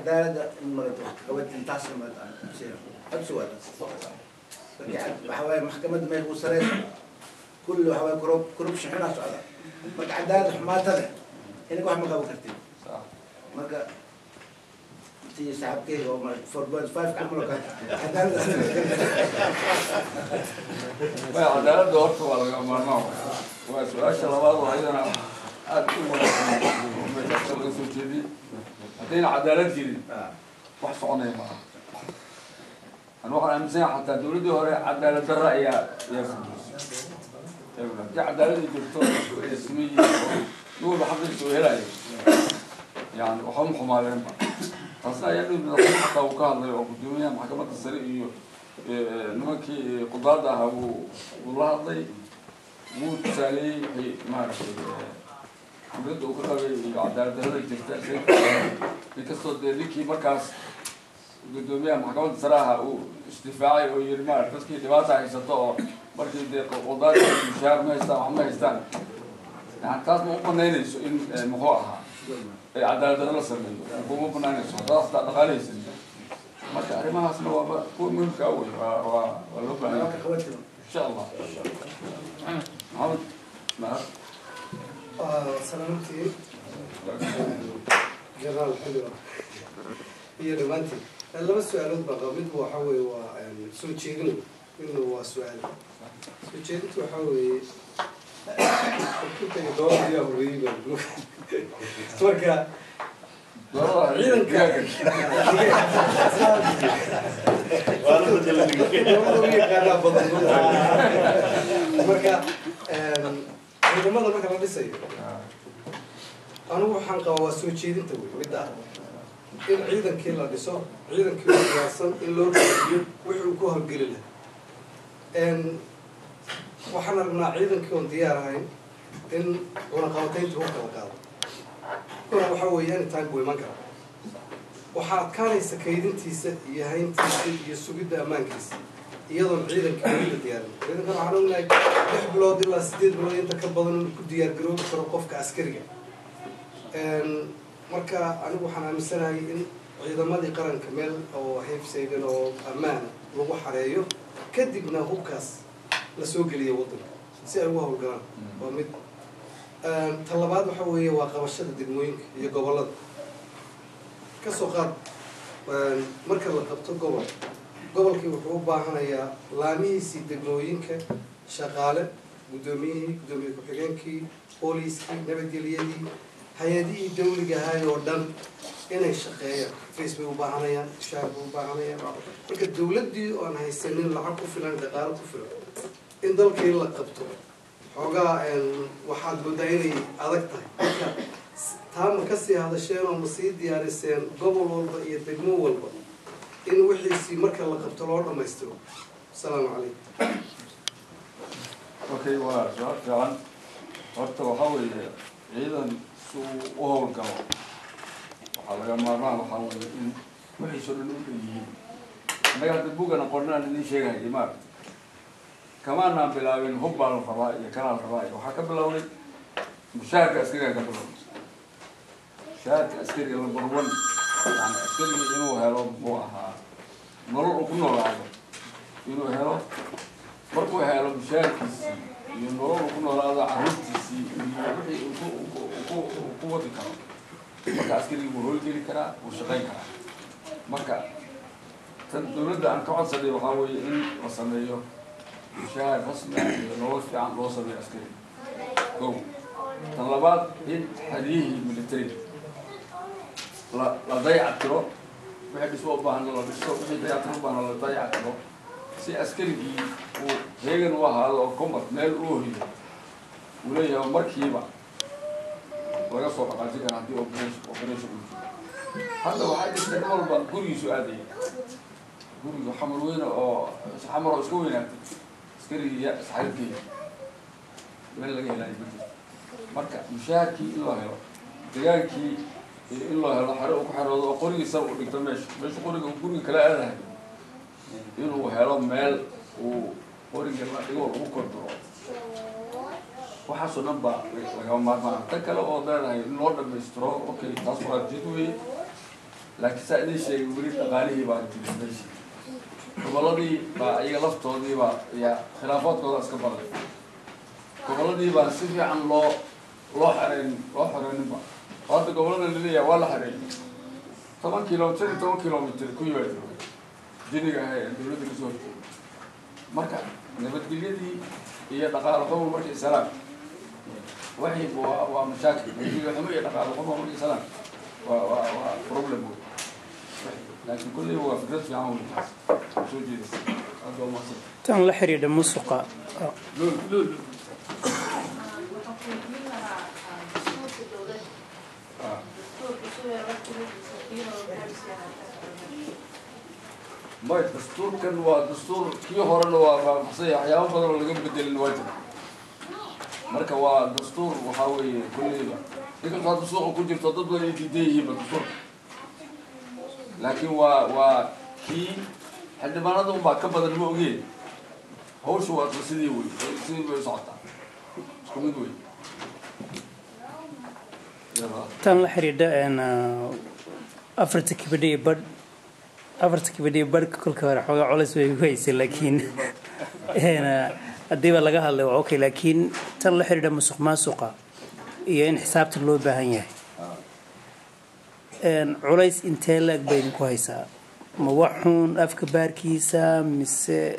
Cadaaladda in marata wax ka qabatin, taas marata codsi waa taas. Marka waxa waaye maxkamadda meesha ugu sareysa kulli waxa waaye corruption xunaa socda. Marka cadaalad xumaatada inaga wax ma qaban kartin. Marka si saaxiibkeyga oo 4.5 camal oo kale cadaalad. Maya, cadaaladda horta waa laga maarmaan. Waa su-aasha labaad oo ayadana aada u wanaagsan oo meesha laga soo jeediyey. Haddayna cadaalad jirin, wax soconaya maaha. Ani waxaan aaminsanahay xataa dawladdii hore cadaalad darra ayaa fududeysay. Haddii cadaalad ay jirto, ay siman yihiin oo nin walba xaqiisa uu helayo, yani waxba ma xumaadeenba. Taasna ayaa dhow madaxweyne xataa uu ka hadlay oo guddoomiyaha maxkamadda sare iyo nimankii qudaada ahaa wuu la hadlay, wuu tusaaleeyey wixii maaragtay dowladda uu ka qabay iyo cadaalad darrada jirta. Inkastoo dee ninkii markaas guddoomiyaha maxkamadda sare ahaa uu isdifaacay oo yiri, maarata, dadkii dhibaata haysato oo markii dee qudaada mushaar ma haystaan, wax ma haystaan. Yani taas ma u banaynayso in muxuu ahaa cadaalad darro la sameeyo, kuma banaanayso haddaad hataa dhaqaalahaysan. Marka arrimahaasna waaba kuwa muhimka wey, waa loo baahan yahay, insha Allah. Maxamed mahad. Salaamtii Jenaraal Xildhibaan iyo dhammaantiin, laba su-aalood baa qaba. Midba waxa weeye waa soo jeedin, midna waa su-aal. Soo jeedintu waxa weeye ukunta doorada ayaa horreeyey baa. Marka ciidanka doorada u yaqaanaa badan. Marka ciidamada marka la dhisayo, anigu waxaan qabaa, waa soo jeedinta wey midda ah, in ciidankii la dhiso, ciidankii oo diyaarsan in loo raadiyo wixii uu ku howlgeli lahaa. Waxaan aragnaa ciidankii oon diyaar ahayn in cunaqabataynta u kala qaado kuna waxa weeye anytime buu iman karaa. Waxaa adkaanaysa kaydintiisa iyo hayntiisa iyo sugidda ammaankiisa iyadoon ciidanka weli la diyaarin. Ciidankan waxaan ognahay 6 bilood ilaa 8 bilood inta ka badan inuu ku diyaar garoobi karo qofka askariga. Marka anigu waxaan aaminsanahay in ciidamadii qaranka meel oo haybsaydan oo ammaan lagu xareeyo, kadibna hubkaas la soo geliyo waddanka si ay ugu howlgalaan. Waa mid. Ta labaad waxa weeye waa qabashada degmooyinka iyo gobollada. Kasoo qaad marka la qabto gobol, gobolkii wuxuu u baahanayaa laamihiisii degmooyinka, shaqaale, guddoomiyihii, guddoomiye ku-xigeenkii, booliiskii, nabadgelyadii, hay-adihii dawliga ahaay oo dhan inay shaqeeyaan. Face bay u baahanayaan, mushaar bay u baahanayaan. Marka dawladdii oo aan haysanin lacag ku filan, dhaqaalo ku filan, in dalkii la qabto xoogaa waxaad moodaa inay adag tahay. Marka taa ma kasii hadasheen oo ma sii diyaariseen gobol walba iyo degmo walba in wixiisii marka la qabto loo dhamaystiro? Asalaamu calaykum. Okay, waa su-aal fiican. Horta waxaa weeye ciidan si uu u howlgalo waxaa laga maarmaan waxaa weeye in wixiisoo dhan u dhan yihiin. Annaga hadda buugana qornaan idin sheegahayay, maaragta, kamaanaan bilaabin hub baa la rabaa iyo kanaa la rabaa iyo waxaa ka bilowday mushaharka askariga ka bilowday. Mushaharka askariga number one, yani askarigii inuu helo muxuu ahaa nolol uu ku noolaado inuu helo. Markuu helo mushaharkiisii iyo nolol uu ku noolaado, carruurtiisii iyo wixii uu ku wadi karo, marka askarigii wuu howlgeli karaa, wuu shaqayn karaa. Marka tan dawladda aan ka codsanay waxaa weeye in la sameeyo mushaahar rasmi ah iyo nolol fiican loo sameeyo askariga ko. Tan labaad, in xeryihii militariga la dayactiro, wixii dhismo u baahan la dhiso, wixii dayactiro u baahan la dayactiro, si askarigii uu heegan u ahaado oo combat meel uu hoyo uu leeyahay markiiba laga soo dhaqaajin kara haddii operation uu jiro. Hadda waxaa jirta nin walba gurigiisu aadaya, guriga Xamar weyne oo Xamar oo iska weynaatay, askarigii isxariirkeeda meel laga helayo ma jirto. Marka mushaharkii in loo helo, degaankii in loo helo, xero uu ku xeroodo oo qorigiisa u dhigto, meesha qoriga uu guriga kala aadahay inuu helo meel uu qoriga la dhigo lagu korduro, waxaasoo dhan baa lagama maarmaan. Tan kale oo leedahay in loo dhamaystiro, okay, taas waa jid wey. Laakiin saa idin sheegay, weli dhaqaalihii baa jirin meeshii, gobolladii baa iyaga laftoodii baa ya khilaafaadkooda iska badan, gobolladii baa si fiican loo xereyn, loo xereyninba. Oo hadda gobollada laleeyahay waa la xereeyay, 10 kilo, 15 kilomitr ku yimaa jooga jiniga ahe ee dawladda kasoo horjeeda. Marka nabadgelyadii iyo dhaqaale xumo marka isalaam waxay waa mashaakil. Nabadgelyo xumo iyo dhaqaale xumo marka isalaam waa problem wey. Laakiin kulleyba waa fikrad fiican wey taas soo jeedisa, aad baa umahadsan. Tan la xidhiidha musuqa. Lul lul. Waxaan ku weydiin lahaa dastuurka dowladda, dastuurka sida laftigiisa iyadoo policy. May, dastuurkan waa dastuur kii horena waa waafaqsan yahay, waxyaabo badan oo laga bedelin waa jira. Marka waa dastuur waxaa weeye kulleyba, inkastoo hadda suuqa ku jirto dad badan ay diidan yihiinba dastuurka, laakiin waa kii xildhibaanada unbaa ka badan, ma ogeen. Hawshu waa isla sidii wey, sidii bay u socotaa, isku mid wey. Tan la xidhiidha afarta kibadhi iyo badh, afarta kibadhi iyo badhka kolka hore xoogaa culays way igu haysay, laakiin haddiiba laga hadlay waa okay. Laakiin tan la xidhiidha musuq maasuqa iyo in xisaabta loo baahan yahay, culays intee la-eg bay idinku haysaa? Ma wax xun afka baarkiisa mise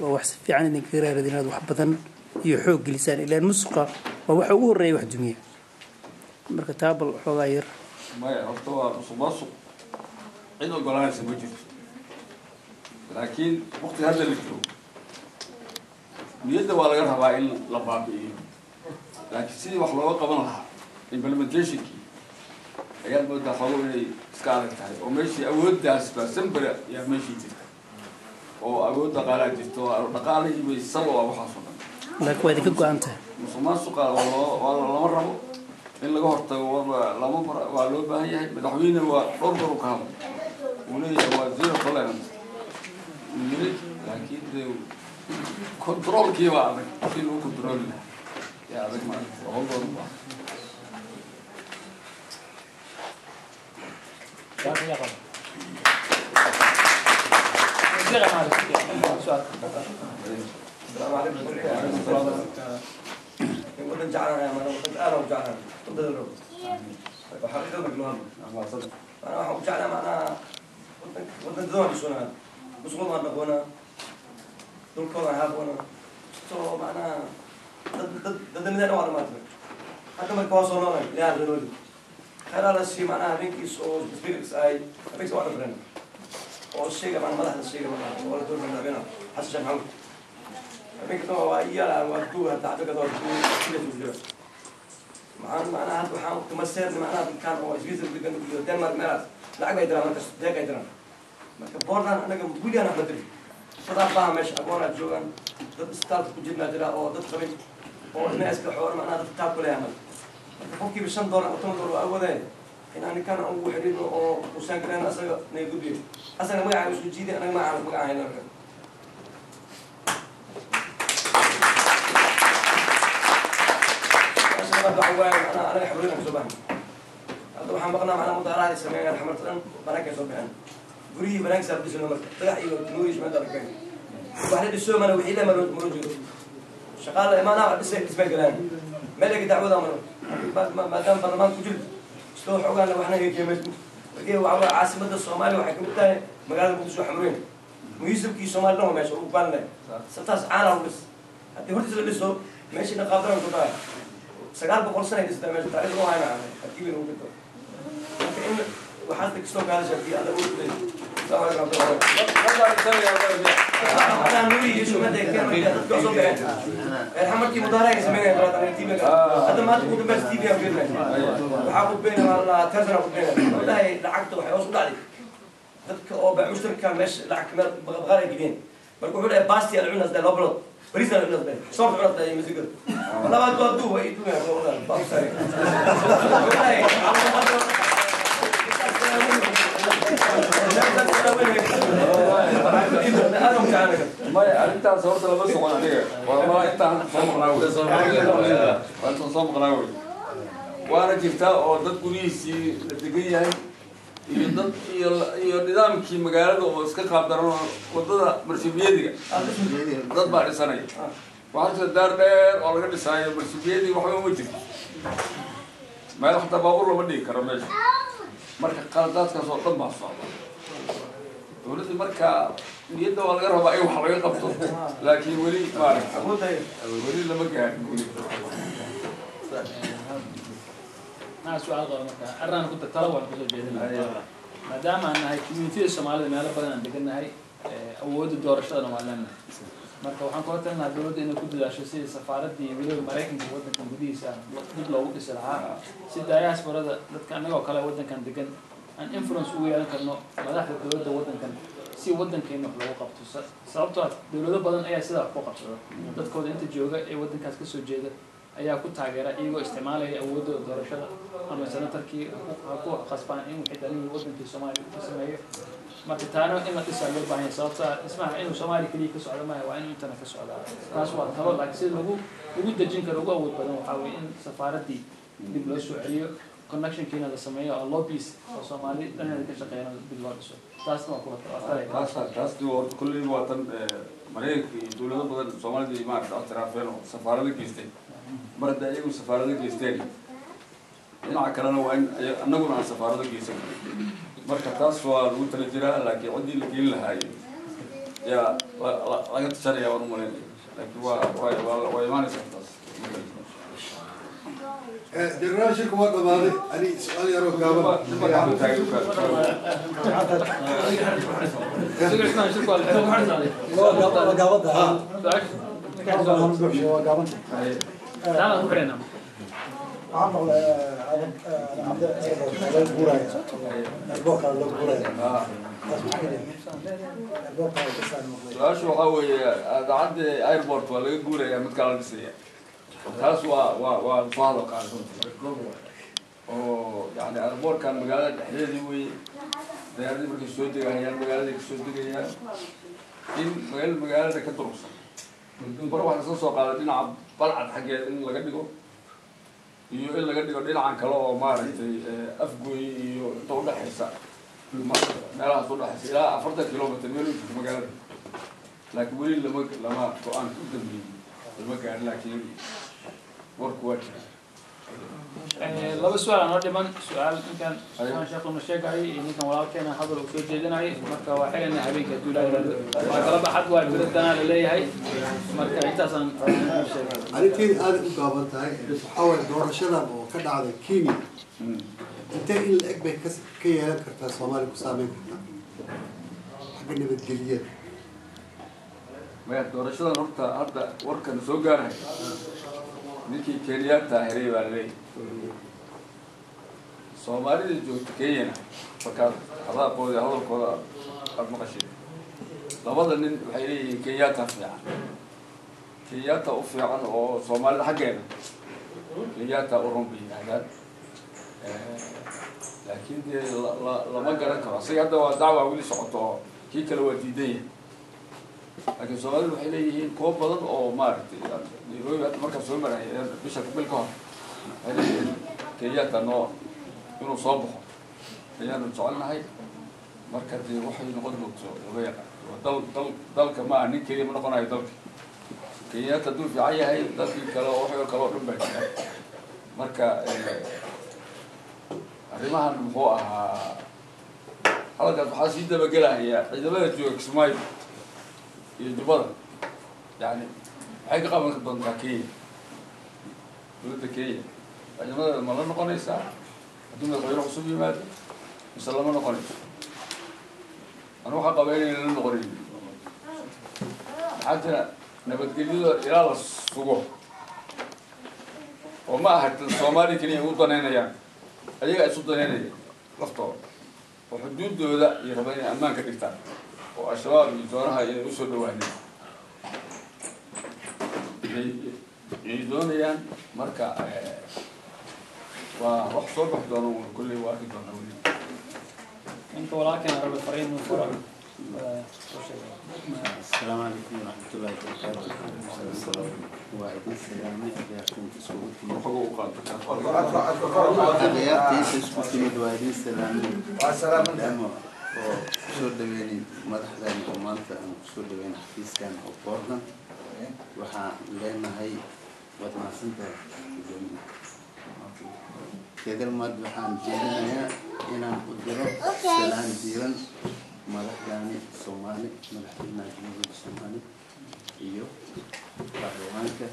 waa wax si fiican idinkaga raarad inaad wax badan iyo xoog gelisaan? Ilaan musuqa waa waxa ugu horreeya wax dumiya. Marka taa bal xoogaa yar. Maya, horta waa musuq maasuq cid ogolaanaysa ma jirto, laakiin waqtiga hadda la joogo niyadda waa laga rabaa in la baabi'iyo, laakiin sidii wax looga qaban lahaa implementationkii ayaad moodaa xoogo inay iska adag tahay, oo meeshii awooddaas baa sambere yaa meeshii jirta, oo awood dhaqaalaa jirta, oo dhaqaalihii bay sal oo ah waxaas oo dhan. Laakiin waa idinka go-an tahay? Musuq maasuqa waa loo waa lama rabo in laga hortago, lama waa loo baahan yahay. Madaxweyne waa dhowr goor u ka hadlay, uu leeyahay waa zero tolerance uu yiri, laakiin dee controlkii baa adag, si lagu controli lahaa yaa adag, maaragta waa hawl badan u baahan. السلام عليكم. ودن جعلنا يا مان، ودن انا وجعلنا ودن الرب وحقيقة مقلوها. أنا waxaan u jeclaa macnaha wadan wadan dhisona, musqul dhaqoona, dhulkooda haaqoona, so macnaha dad dad dadnimadana waa dhamaatay hadda. Marka waa soo noolay, ilaaha soo nooli, khayr alla sii. Macnaha habeenkiis oo speakers ay habeenkiis waa dhafreen oo sheega macnaha madaxda sheega macnaha oo la doorka madaxweynaha Xasan Sheekh Maxamuud. Habeenka tan waa iyala waa duu hadda hadda waa duu sida jira. Maxaan macnaha hadda waxaan kuma seerni macnaha dadkan oo Switzerland degan iyo Denmark meelaas lacag bay diraan markas, deeq ay diraan. Marka boordan anaga weli aan waxba dirin, dadaa baaha meesha agoonaa joogaan, dad isbitaalka ku jirnaa jira oo dad qabin oo ilmaha iska xoolo macnaha dad taab ku leeyahay. Marka qofkiiba $5 ama $10 waa awoodaya in aan ninkan ugu xidhiidhno oo usaan galeen asaga naga gudbiyo, asaga magacaa isku jiiday, anaga magacaan magacaan hayna. Marka waxa waaye macnaha anaga xorriyad aan kasoo baxnay. Hadda waxaan maqnaa macnaha mudaaharaad ay sameeyaan, xamarta dhan banaanka ay soo baxeen, guryihii banaanka saa dhisno. Marka dhagax iyo nuurish meelta la keenay wax la dhiso mana wixii le malo jiro, shaqaala imaanaa wax dhisay dhismay galaan meel ay dacwada maro, maadaama baarlamaanka ku jirto isla wax ogaana waxna heekeemay. Markii waxa waaye caasimada Soomaaliya waxay kamid tahay magaalada Muqdisho, Xamrweyn muhiisabkii Soomaali dhan waa meesha ugu baahan sabtaas caana lagu dhis. Haddii hortiis la dhiso meeshii dhaqaaqdaran ku tahay 900 sano ay dhistaa meesha taariikh loo hayna haddii weyn ugu dhinto. Marka in waxaas kastoo kaadasha haddii alla uu leeyahay. Asalaamu calaykum warahmatullahi. Anaa nuri iyo shumada ay keenay dadka soo baxeen reer markii mudaaharaad ay sameynayaan baraad TV hadda maanta ugu dambaysa TV aan fiirnay, waxaa khudbeynaya waa la tirsan khudbeynaya, wallahi lacagta waxay hoos u dhacday dadka oo baa mushtarka meesha lacag meel baqar ay geliyeen. Marka wuxuu dhahay basti al cunas laba bilood, bariis al cunas soorta cunas iyo masigada labaad waa duu way duuya baa u saaray wallahi. Maya, arrintaas horta lama socon aniga, waa ma intaan soo maqnaa wey, waa intaan soo maqnaa wey. Waana jirtaa oo dad guryihiisii la degan yahay. Iyo dad iyo nidaamkii magaalada oo iska qaabdaran oo wadada marshibiyadiga dad baa dhisanaya. Waxaa jirta daar dheer oo laga dhisaayo marshibiyadiga, waxba uma jirto, meel xataa baabuur lama dhigi karo meesha. Marka qaladaadkaas oo dhan baa socda dowladda. Marka niyadda waa laga rabaa in wax laga qabto, laakiin weli maaragta weli lama gaarin weli. Maxaa su-aal qaba? Marka arrinaan ku talo waan kusoo jeedinaya, maadaama aan nahay communitida Soomaalida meelo badan aan degannahay, awoodda doorashadana waan leenahay. Marka waxaan kula talinahaa dowladda inay ku dadaasho sidii safaaraddii iyo weliba Maraykanka waddankan gudihiisa dib loogu dhisi lahaa, si diasporada, dadka annagoo kale waddankan degan, aan influence ugu yeelan karno madaxda dowladda waddankan si waddankeena wax loogu qabto. Sababtoo ah dowlado badan ayaa sidaa wax ku qabsada, dadkooda inta jooga ee waddankaas kasoo jeeda ayaa ku taageera, iyagoo isticmaalaya awooddooda doorashada ama senatarkii ha ku qasbaan in wixii danihii waddankii Soomaaliya uu ka sameeyo. Marka taana in la dhisaa loo baahan yahay, sababta dhismaha inuu Soomaaliya keliya ka socdo maaha, waa inuu intana ka socdaa. Taas waa talo, laakiin sida lagu dejin karo ugu awood badan waxaa weeye in safaaraddii dib loo soo celiyo, connectionkiina la sameeyo oo lobbies oo Soomaali dhinaceeda ka shaqeeyana dib loo dhiso. Taasna waa kula waa talaya. Taas horta kulley waa tan Maraykanka iyo dowlado badan Soomaalida iyo maaragta ictiraafeen oo safaarado geysteen. Mar hadda iyagu safaarado geysteen, dhinaca kalena waa in annaguna aan safaarado geysan. Marka taas waa lagu tala jiraa, laakiin ciddii la geyn lahaayo yaa laga tashanaya waan umalaynaya, laakiin waa imaanaysaa taas. Jenaraal, shirku waa dhamaaday. Ani su-aal yaroo gaaban. Ninba gacanta taagay. Cismaan, shirku waa la waa gaabanta. Waa gaabanta. Taana ku xidhaynaa. Waxaan maqlay cabdi laga guuraya, airportka laga guuraya. Taas maxaa ka dhigay airportka kasaan maqlay? Su-aashu waxaa weeye idaacadda airport waa laga guuraya, mid kala dhisaya. Taas waa soo hadal qaaday oo yani airportkan magaalada dhexdeedii wey, diyaaradii markay soo degahayaan magaaladay kasoo degayaan, in magaalada ka durugsan. Mar waxaa lasoo soo qaaday dhinaca Balcad xaggeed in laga dhigo iyo in laga dhigo dhinacan kale oo maaragtay Afgooy iyo inta udhexaysa, meelahaas udhexaysa ilaa 40 kilometer meel u jirto magaalada. Laakiin weli lama go-aanka u dambeeyey lama gaarin, laakiin warku waa jira. Laba su-aal aan noo dhiman. Su-aal ninkan Usmaan sheekh una sheegayay iyo ninkan walaalkeena hadal uu soo jeedinayay. Marka waa xigana habeenka hadduu Ilaah yiraahdo, waa kala baxad, waa biradanaa la leeyahay. Marka intaasaan sheegay. Arrinteedi aada u gaaban tahay. Waxaa waaye doorashadan oo ka dhacday Kenya, intee in la eg bay ka yeelan kartaa Soomaaliya, ku saameyn kartaa xagga nabadgelyada? Maya, doorashadan horta hadda warkan soo gaarahay ninkii Kenyatta helay baa laleeyahay. Soomaalida joogta Kenyana markaad hadaaqooda iyo hadalkooda aada maqashid, labada nin waxay leeyihiin Kenyatta fiican, Kenyatta u fiican, oo Soomaalida xaggeena Kenyatta u run bay yidhahdaan. Laakiin dee lama garan karo asiga hadda, waa dacwa weli socoto oo kii kale waa diidan yahay. Laakiin Soomaalidu waxay leeyihiin kuwo badan oo maaragtay Nairobi hadda markaa soo maraya bisha bil ka hor waxay leeyihiin Kenyatta noo inuu soo baxo ayaanu jecelnahay. Marka dee waxay noqon doonto lama yaqaan. Waa dal dalka ma aha nin keliya ma noqonayo dalka. Kenyatta hadduu fiican yahay, dadkii kale oo waxoo kale oo dhan baa jira. Marka arrimahan muxuu ahaa hadalkaas waxaa sii dabagelaya ciidamada jooga Kismaayo iyo Jubbada, yani maxay ka qaban doontaa Kenya? Dowladda Kenya ciidamadeeda ma la noqonaysaa haddii madaxweyne cusub yimaado mise lama noqonayso? Anu waxaa qaba inayna la noqonayn. Maxaa jira? Nabadgelyada ilaa la sugo oo ma aha tan Soomaaliya keliya u danaynayaan, ayaga isu danaynaya laftooda oo xuduudooda iyo rabaan inay ammaan ka dhigtaan oo Al-Shabaab iyo doonaha inay usoo dhawaanin yay doonayaan. Marka waa wax soo baxi doono uun, kolley waa arki doonaa weli. Ninka walaalkeena rabe fariin inuu furo. السلام عليكم ورحمة الله وبركاته. وعيد السلامة أخيارتين تسكوتين وعيد السلامة oo kusoo dhaweynay madaxdan oo maanta aan kusoo dhaweynay xafiiskan oo Portland. Waxaan leenahay waad mahadsantahay gudoomiye. Kedalmad waxaan jeedinayaa inaan u diro salaan diiran madaxdani Soomaali, madaxweynaha Jamhuuriyadda Soomaali iyo baarlamaanka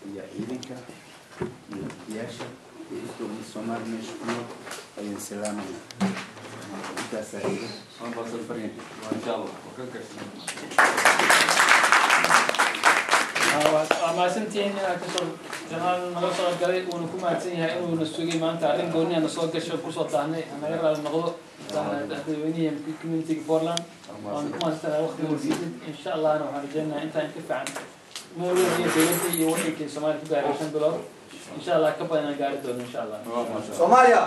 iyo ciidanka iyo odayaasha iyo inta ummadda Soomaali meesha ku nool ayaan salaamayaa. Intaasaa iga fariin. Insha Allah waa ka gashay. Waa mahadsantihiin inaad kasoo janaal naga soo galay, uuna ku mahadsan yahay inuuna sugay maanta arrin gooni ana soo gasho kusoo taahnay naga raali noqdo dadweynihii community-ga Portland. Waan ku mahadsantahay waqtiga siisid. Insha Allahna waxaan rajeynayaa intaan ka fiican mawlid iyo dowladda iyo wadankii Soomaaliya ku gaaray 5 bilood insha Allah ka badan inaan gaari doono insha Allah. Soomaaliya,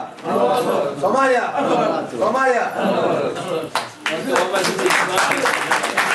Soomaaliya, Soomaaliya. Marka waa mahadsantihiin.